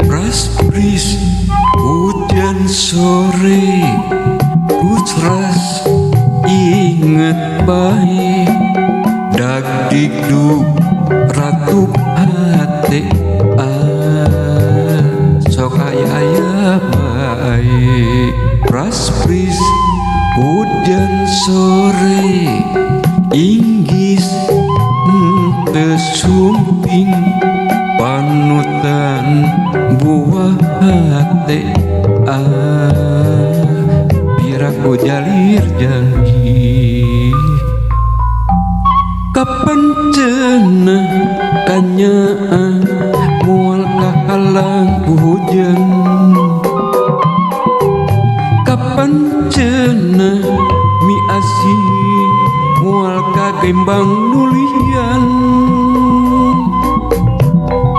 Pras-pris hujan sore, putras inget bae, dag digdug ratup hate, ah sok aya-aya bae. Pras-pris hujan sore, inggis henteu sumping, panutan buah hate, ah piraku jalir janji. Kapan cenah kanyaah moal kahalang ku hujan, kapan cenah mi asih moal kagembang nulian,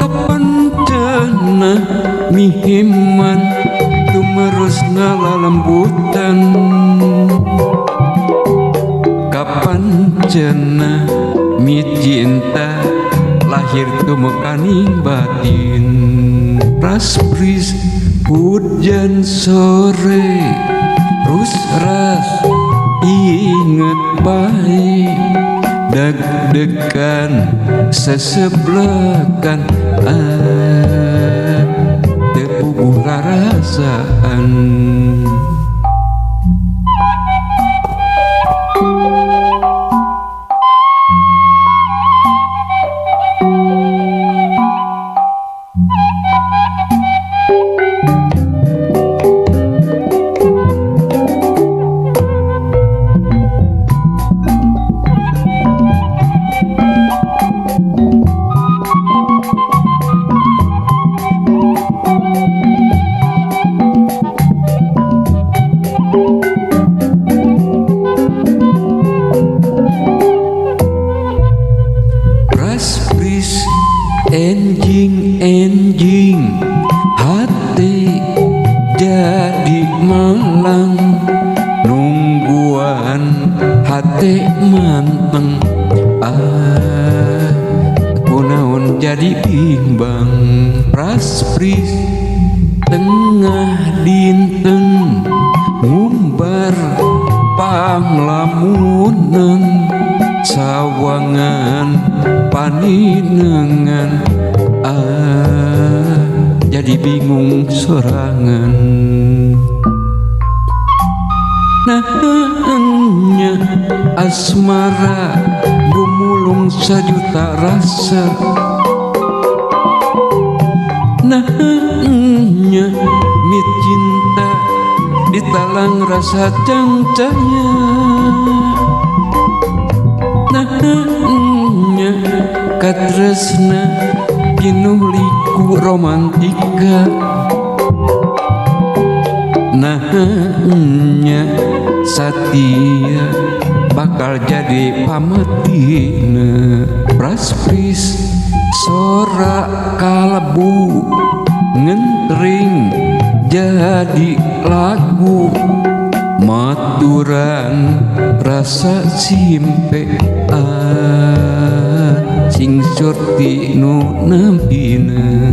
kapan cenah mihiman tumerusna lalembutan, kapan cenah mi cinta lahir tumekaning batin. Pras-pris hujan sore, rus-ras inget bae, deg-degan seseblekan, ah teu puguh rarasaan. Pras-pris enjing-enjing hati jadi malang, nungguan hati manteng, ah kunaon jadi bimbang. Pras-pris tengah dinten ngumbar panglamunan, sawangan paninengan, ah jadi bingung sorangan. Nah nya asmara gumulung sajuta rasa, nah nya mi cinta ditalang rasa cangcaya, nah nya katresna pinuh liku romantika, nah nya satia bakal jadi pamatina. Pras-pris sora kalbu ngentring jadi lagu, maturan rasa simpe, ah sing surti nu nampina.